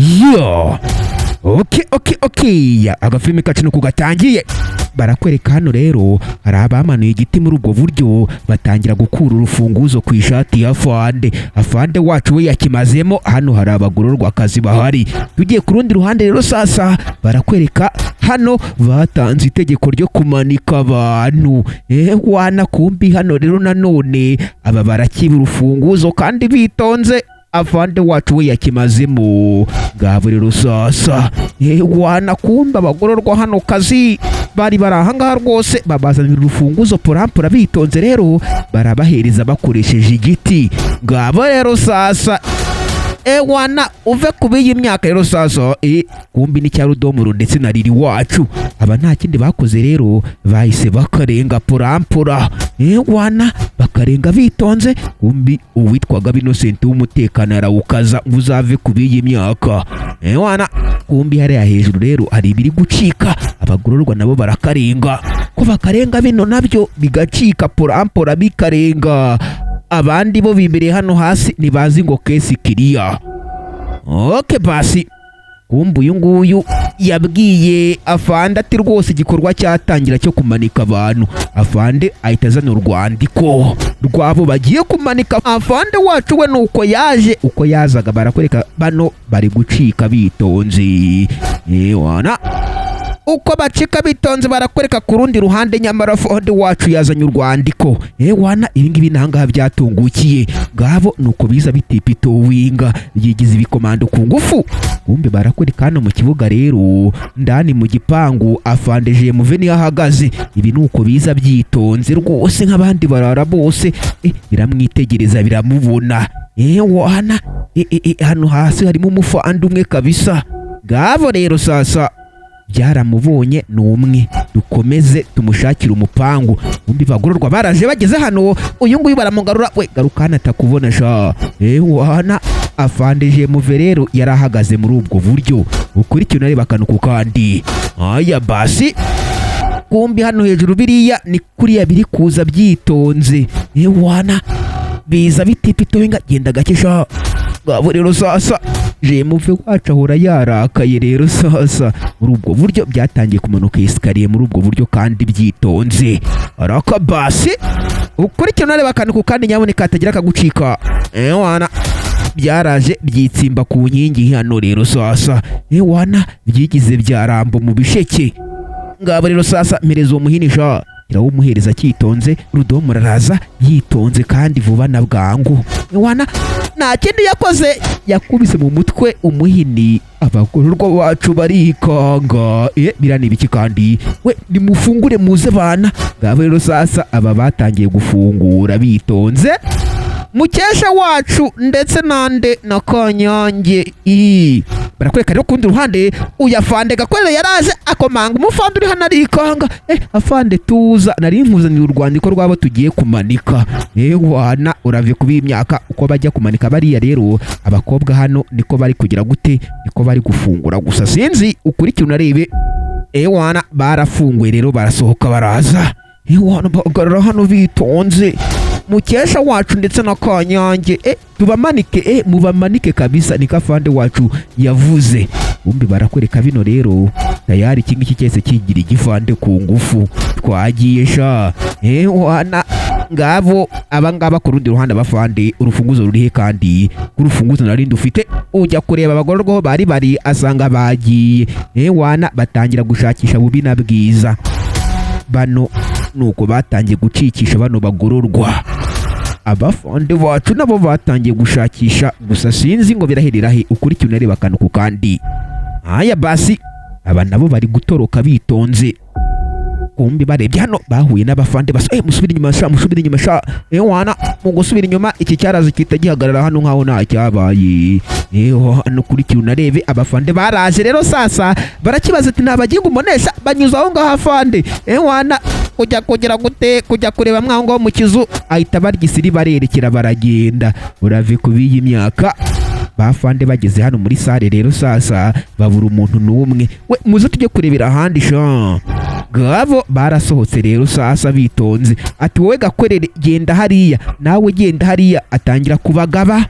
Yo, okay, agafilime kacu nuko gatangiye. Barakwereka hano rero hari abamanuye igiti muri ubwo buryo, batangira gukura urufunguzo ku ishati ya afande. Afande wacu we yakimazemo. Hano hari abagororwakazi bahari. Tugiye ku rundi ruhande rero sasa, barakwereka hano batanze itegeko ryo kumanika abantu. Wana, kumbi hano rero nanone aba barakiba urufunguzo kandi bitonze. Afande wacu we yakimazemo. Ngabo rero sasa, wana, kumbe abagororwa hano kazi bari bari ahangaha rwose, babazanira urufunguzo porampora bitonze rero, barabahereza bakoresheje igiti. Ngabo rero sasa, ewana, uve ku b'iyi myaka rero sasa. Kumbi ni cya Rudomoro ndetse na Riri wacu. Aba nta kindi bakoze rero, bahise bakarenga porampora. Ewana, bakarenga bitonze. Kumbi uwitwaga Innocent w'umutekano arawukaza ngo uzave ku b'iyi myaka. Ewana, kumbi hariya hejuru rero hari ibiri gucika, abagororwa nabo barakarenga. Ko bakarenga bino nabyo bigacika porampora bikarenga. Abandi bo bibereye hano hasi ntibazi ngo case kiriya. Okay basi, kumbe uyu nguyu yabwiye afande ati rwose igikorwa cyatangira cyo kumanika abantu. Afande ahita azana urwandiko rwabo bagiye kumanika. Afande wacu we nuko yaje, uko yazaga barakwereka bano bari gucika bitonze. Ewana, uko bacika bitonze barakwereka ku rundi ruhande, nyamara afande wacu yazanye urwandiko. Ewana, ibi ngibi nangaha byatungukiye. Ngabo nuko biza bitipitowinga, byigize ibikomando ku ngufu. Kumbe barakwereka hano mu kibuga rero, ndani mu gipangu, afande Jemuve niyo ahagaze. Ibi nuko biza byitonze rwose nk'abandi barara bose. Biramwitegereza, biramubona. Ewana, hano hasi harimo umufande umwe kabisa. Ngabo rero sasa byaramubonye, ni umwe, dukomeze tumushakire umupangu. Umbi bagororwa baraje, bageze hano uyu nguyu baramugarura. We garuka hano atakubona sha. Ewana, afande Jemuve rero yari ahagaze muri ubwo buryo. Ukurikira unareba akantu ku kandi. Aya basi, kumbi hano hejuru biriya ni kuriya biri kuza byitonze. Ewana, biza bitipitowenga, genda gake sha. Ngabo rero sasa, Jemuve wacu ahora yarakaye rero sasa. Muri ubwo buryo byatangiye kumanuka escalier muri ubwo buryo kandi byitonze. Araka basi, ukurikira unareba akantu ku kandi, nyaboneka hatagira akagucika. Ewana, byaraje byitsimba ku nkingi hano rero sasa. Ewana, byigize bya Rambo mu bisheke. Ngabo rero sasa, mpereza uwo muhini sha. Irawumuhereza cyitonze. Rudomo araraza yitonze kandi vuba na bwangu. Ewana, nta kindi yakoze, yakubise mu mutwe umuhini. Abagororwa bacu barikanga. Biriya ni ibiki kandi we? Nimufungure muze bana. Ngabo rero sasa, aba batangiye gufungura bitonze, mukesha wacu ndetse nande na Kanyange. I barakwereka rero ku rundi ruhande, uyu afande Gakorera yaraje akomanga umufande uri hano, arikanga. Afande, tuza, nari nkuzaniye urwandiko rw'abo tugiye kumanika. Wana, urave kuba imyaka uko bajya kumanika bariya rero abakobwa hano niko bari kugira gute, niko bari gufungura gusa sinzi. Ukurikire unarebe. Wana, barafunguye rero, barasohoka baraza. Wana, bahagarara hano bitonze, mukesha wacu ndetse na Kanyange. Tubamanike, mubamanike kabisa, niko afande wacu yavuze. Bumbi barakwereka bino rero tayari, iki ngiki cyese kigira igifande ku ngufu. Twagiye sha. Wana, ngabo abangaba ku rundi ruhande. Abafande, urufunguzo rurihe kandi? Urufunguzo narindi ufite? Ujya kureba abagororwa aho bari bari, asanga bagiye. Wana, batangira gushakisha bubi na bwiza. Bano nuko batangiye gucikisha bano bagororwa. Abafande bacu nabo batangiye gushakisha gusa sinzi ngo biraherera he. Ukurikira unareba akantu ku kandi. Aya basi, aba nabo bari gutoroka bitonze. Kumbi barebye hano bahuye n'abafande basa. Musubire inyuma sha, musubire inyuma sha. Wana, mu gusubira inyuma iki cyaraza kita gihagarara hano nkaho nta cyabaye. Wana, ukurikira unarebe. Abafande baraje rero sasa, barakibaza ati nta bagingo umunesha banyuze aho ngaho. Afande, wana, kujya kugira gute, kujya kureba mwaho ngaho mu kizu, ahita barya isiri, barerekera baragenda. Urave ku b'iyi myaka. Bafande bageze hano muri salle rero sasa, babura umuntu n'umwe. We muze tujye kurebera ahandi sha. Ngabo barasohotse rero sasa bitonze. Ati wowe Gakwerere genda hariya, nawe genda hariya. Atangira kubagaba.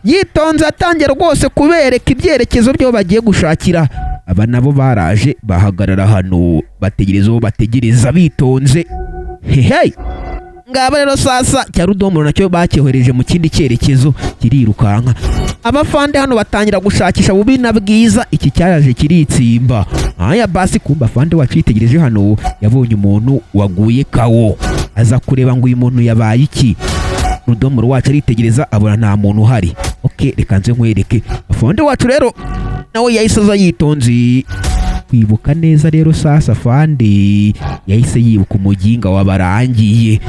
Yitonze atangira rwose kubereka ibyerekezo byo bagiye gushakira. Aba nabo baraje bahagarara hano, bategereza uwo bategereza bitonze. Hehe, ngaba rero sasa cya rudomoro nacyo bacyohereje mu kindi cyerekezo, kirirukanka. Abafande hano batangira gushakisha bubi na bwiza. Iki cyaraje kiritsimba. Aya basi, kumba afande wacu yitegereje hano, yabonye umuntu waguye kawo, aza kureba ngo uyu muntu yabaye iki. Rudomoro wacu aritegereza, abona nta muntu uhari. Ok, reka nze nkwereke. Afande wacu rero nawe yahise aza yitonze kwibuka neza. Rero sasa afande yahise yibuka umuginga wabarangiye.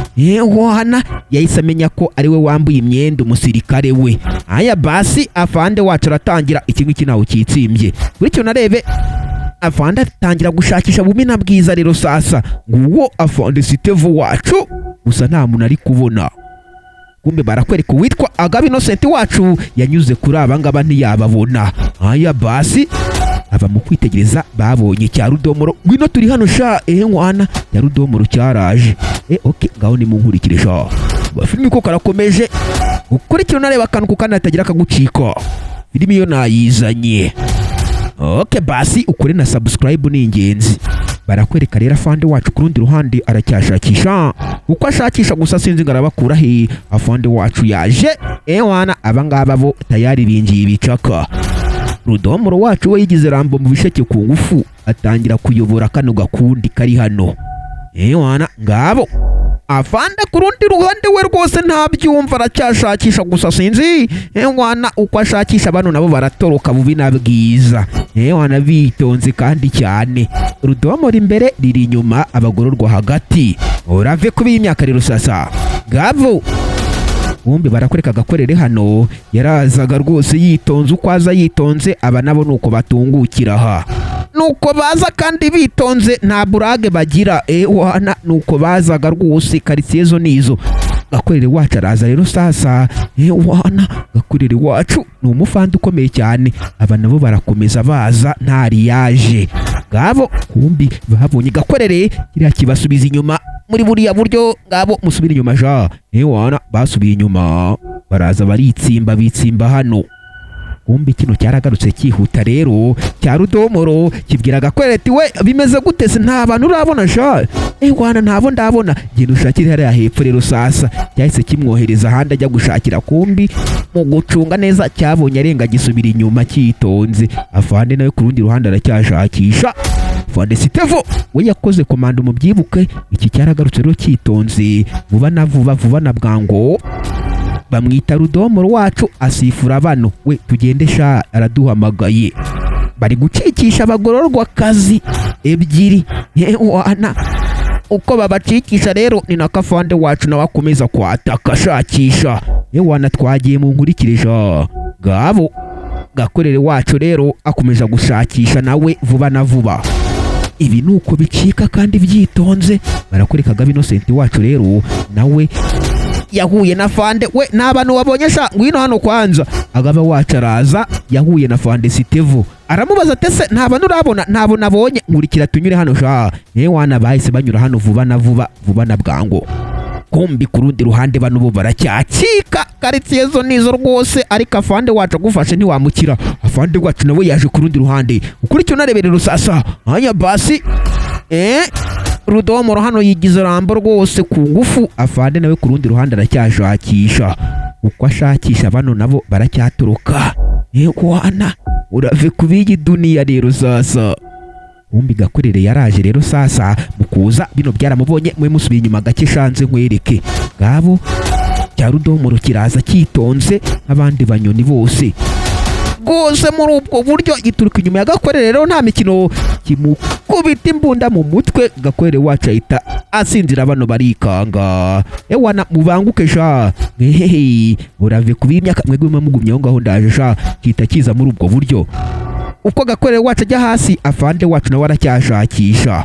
Wana yahise amenya ko ari we wambuye imyenda umusirikare we. Aya basi, afande wacu aratangira iki ngiki ntawe ukitsimbye. Bityo narebe afande atangira gushakisha bubi na bwiza. Rero sasa nguwo afande Sitevu wacu, gusa nta muntu ari kubona. Kumbe barakwereka uwitwa Agaba Innocent wacu yanyuze kuri aba ngaba ntiyababona. Aya basi, aba mu kwitegereza babonye cya rudomoro. Ngwino, turi hano sha. Ehe mwana, cya rudomoro cyaraje. Ok, ngaho nimunkurikire sha. Filimi ko karakomeje, ukurikira unareba akantu ku kandi hatagira akagucika. Filimi yo nayizanye. Ok basi, ukore na subscribe, ni ingenzi. Barakwereka rero afande wacu ku rundi ruhande aracyashakisha. Uko ashakisha gusa sinzi ngo arabakura he. Afande wacu yaje. Ewana, abangaba bo tayari binjiye ibicaka. Rudomoro wacu we yigize Rambo mu bisheke ku ngufu, atangira kuyobora kano gakundi kari hano. Ewana, ngabo afande ku rundi ruhande we rwose ntabyumva, aracyashakisha gusa sinzi. Ewana, uko ashakisha bano nabo baratoroka bubi na bwiza. Ewana, bitonze kandi cyane. Rudomoro imbere, riri inyuma, abagororwa hagati. Urave kubi y'imyaka rero sasa ngabo. Bombi barakwereka agakorere hano yarazaga rwose yitonze. Uko aza yitonze, aba nabo nuko batungukira aha, nuko baza kandi bitonze, nta burage bagira. Ewana, nuko bazaga rwose. Karitsiye zo nizo. Gakorere wacu araza rero sasa. Ewana, gakorere wacu ni umufande ukomeye cyane. Aba nabo barakomeza baza ntari yaje. Ngabo kumbi babonye gakorere, kiriya kibasubiza inyuma muri buriya buryo. Ngabo musubire inyuma ja. Ewana, basubiye inyuma, baraza baritsimba, bitsimba hano. Kumbi kino cyaragarutse cyihuta rero cya rudomoro, kibwira gakorere ati: "We, bimeze gute se? Nta bantu urabona sha?" "Ewana, ntabo ndabona, genda ushakire hariya hepfo." Rero sasa cyahise kimwohereza ahandi ajya gushakira. Kumbi mu gucunga neza cyabonye arenga, gisubira inyuma cyitonze. Afande nawe ku rundi ruhande aracyashakisha. Afande Sitevo we yakoze komando, mubyibuke. Iki cyaragarutse rero cyitonze, vuba na vuba, vuba na bwango. Bamwita rudomoro wacu, asifura bano: "We, tugende sha, araduhamagaye." Bari gucikisha abagororwa kazi ebyiri. Yewana, uko babacikisha rero ni nako afande wacu nawe akomeza kwataka ashakisha. Yewana, twagiye mu nkurikire sha. Ngabo gakorere wacu rero akomeza gushakisha nawe vuba na vuba. Ibi ni uko bicika kandi byitonze. Barakwereka Gabi Innocent wacu rero nawe yahuye na fande we. Nta bantu wabonye sha? Ngwino hano kwanza. Agaba wacu araza, yahuye na fande Sitevo, aramubaza ati: "Ese nta bantu urabona?" "Ntabo nabonye, nkurikira tunyure hano sha." Wana bahise banyura hano vuba na vuba, vuba na bwangu. Kumbi ku rundi ruhande bano bo baracyacika. Karitsiye zo nizo rwose, ariko afande wacu agufashe ntiwamukira. Afande wacu nawe yaje ku rundi ruhande. Ukurikiye unareberera rusasa. Aya basi, rudomoro hano yigize Rambo rwose ku ngufu. Afande nawe ku rundi ruhande aracyashakisha. Uko ashakisha, bano nabo baracyaturuka. Wana, urave ku b'iyi duniya rero sasa. Kumbi gakorere yaraje rero sasa. Mu kuza bino byaramubonye. Mwe musubiye inyuma gake shanze nkwereke. Ngabo cya rudomoro kiraza cyitonze nk'abandi banyoni bose rwose. Muri ubwo buryo gituruka inyuma ya gakorere rero, nta mikino, kimukubita imbunda mu mutwe. Gakorere wacu ahita asinzira, bano barikanga. Ewana, mubanguke sha. Hehe, urave kuba imyaka mwebwe mugumye aho ngaho, ndaje sha. Kita kiza muri ubwo buryo. Uko gakorere wacu ajya hasi, afande wacu nawe aracyashakisha.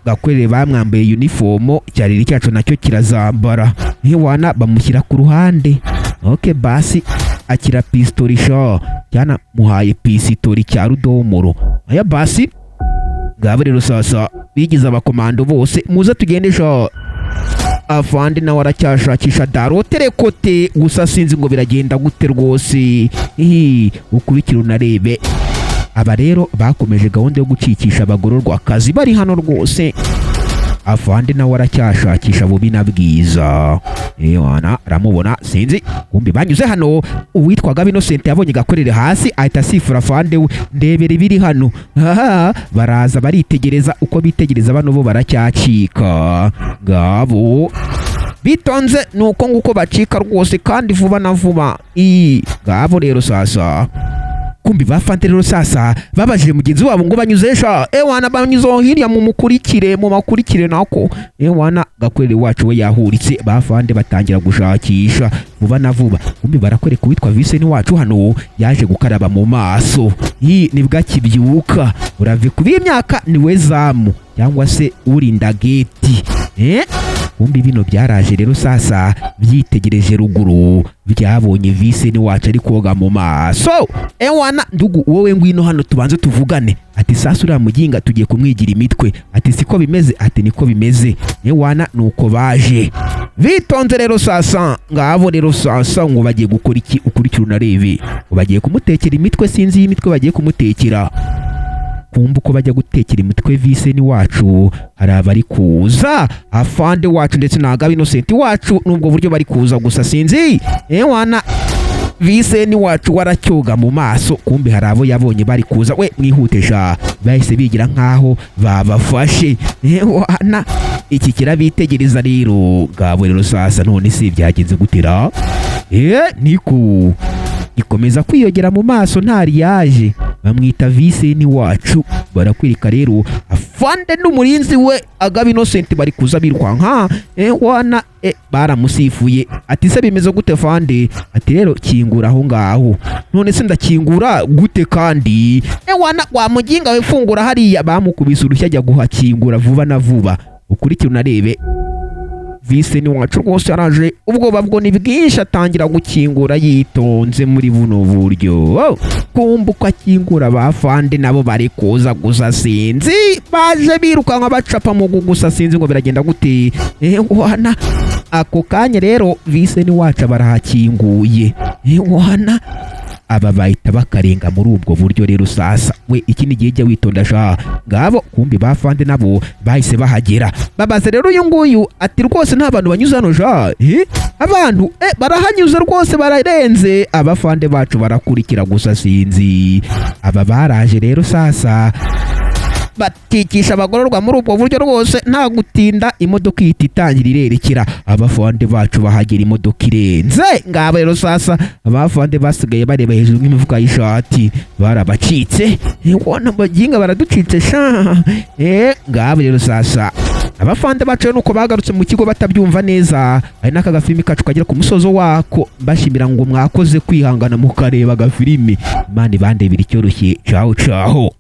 Gakorere bamwambaye unifomo, cyariri cyacu nacyo kirazambara. Ewana, bamushyira ku ruhande. Ok basi, akira pistori sha, cyanamuhaye pisitori cya rudomoro. Aya basi, ngabo rero sasa bigize abakomando bose: "Muze tugende sha." Afande nawe aracyashakisha darotere kote, gusa sinzi ngo biragenda gute rwose. Ihi, ukurikire unarebe. Aba rero bakomeje gahunda yo gucikisha abagororwa akazi bari hano rwose. Afande nawe aracyashakisha bubi na bwiza. Ewana, aramubona, sinzi. Kumbi banyuze hano, uwitwaga Innocent yabonye gakorere hasi, ahita asifura afande we: "Ndebera ibiri hano." Aha, baraza baritegereza. Uko bitegereza, bano bo baracyacika. Ngabo bitonze, nuko nguko bacika rwose, kandi vuba na vuba. I ngabo rero sasa, kumbi bafante rero sasa babajije mugenzi wabo ngo banyuze sha. Ewana, banyuze aho hirya, mu mukurikire, mu makurikire nako. Ewana, gakorere wacu we yahuritse. Bafande batangira gushakisha vuba na vuba. Kumbi barakwereka uwitwa Viseni wacu hano yaje gukaraba mu maso. Yi, nibwo akibyuka. Urave kuba imyaka niwe zamu cyangwa se urinda geti. Kumbi bino byaraje rero sasa, byitegereje ruguru, byabonye Viseni wacu ari koga mu maso. Ewana, ndugu, wowe ngwino hano tubanze tuvugane. Ati: "Sasa uriya muginga tugiye kumwigira imitwe." Ati: "Siko bimeze?" Ati: "Niko bimeze." Ewana, nuko baje bitonze rero sasa. Ngabo rero sasa ngo bagiye gukora iki? Ukurikira unarebe. Ngo bagiye kumutekera imitwe, sinzi iyi mitwe bagiye kumutekera. Kumva uko bajya gutekera imitwe Viseni wacu, hari abari kuza, afande wacu ndetse na Gabi Innocent wacu, nubwo buryo bari kuza gusa sinzi. Ewana, Viseni wacu waracyoga mu maso. Kumbe hari abo yabonye bari kuza. We, mwihute sha. Bahise bigira nkaho babafashe. Ewana, iki kirabitegereza rero. Ngabo rero sasa, none se byagenze gutera? Niko gikomeza kwiyogera mu maso ntari yaje. Bamwita Viseni wacu. Barakwereka rero afande n'umurinzi we Agaba Innocent bari kuza birukanka. Wana, baramusifuye. Ati: "Se bimeze gute, fande?" Ati: "Rero kingura aho ngaho." "None se ndakingura gute kandi?" Wana, wa muginga we, fungura hariya. Bamukubise urushyi, ajya guhakingura vuba na vuba. Ukurikire unarebe. Viseni wacu rwose yaraje, ubwoba bwo ni bwinshi, atangira gukingura yitonze muri buno buryo. Kumva uko akingura, abafande nabo bari kuza gusa sinzi, baje birukanka bacapa mu gusa sinzi ngo biragenda gute. Wana, ako kanya rero Viseni wacu barahakinguye. Wana, aba bahita bakarenga muri ubwo buryo rero sasa. We, iki ni igihe, jya witonda sha. Ngabo kumbi bafande nabo bahise bahagera, babaza rero uyu nguyu ati: "Rwose nta bantu banyuze hano sha?" Abantu barahanyuze rwose, bararenze. Abafande bacu barakurikira gusa sinzi. Aba baraje rero sasa, batikisha abagororwa muri ubwo buryo rwose, nta gutinda, imodoka ihita itangira irerekera. Abafande bacu bahagera imodoka irenze. Ngabo rero sasa, abafande basigaye bareba hejuru nk'imifuka y'ishati, barabacitse. Wana, baginga baraducitse sha. Ngabo rero sasa, abafande bacu nuko bagarutse mu kigo batabyumva neza. Hari n'aka gafilimi kacu kagera ku musozo wako, mbashimira ngo mwakoze kwihangana mukareba agafilimi. Imana ibandebera icyoroshye. Caho caho.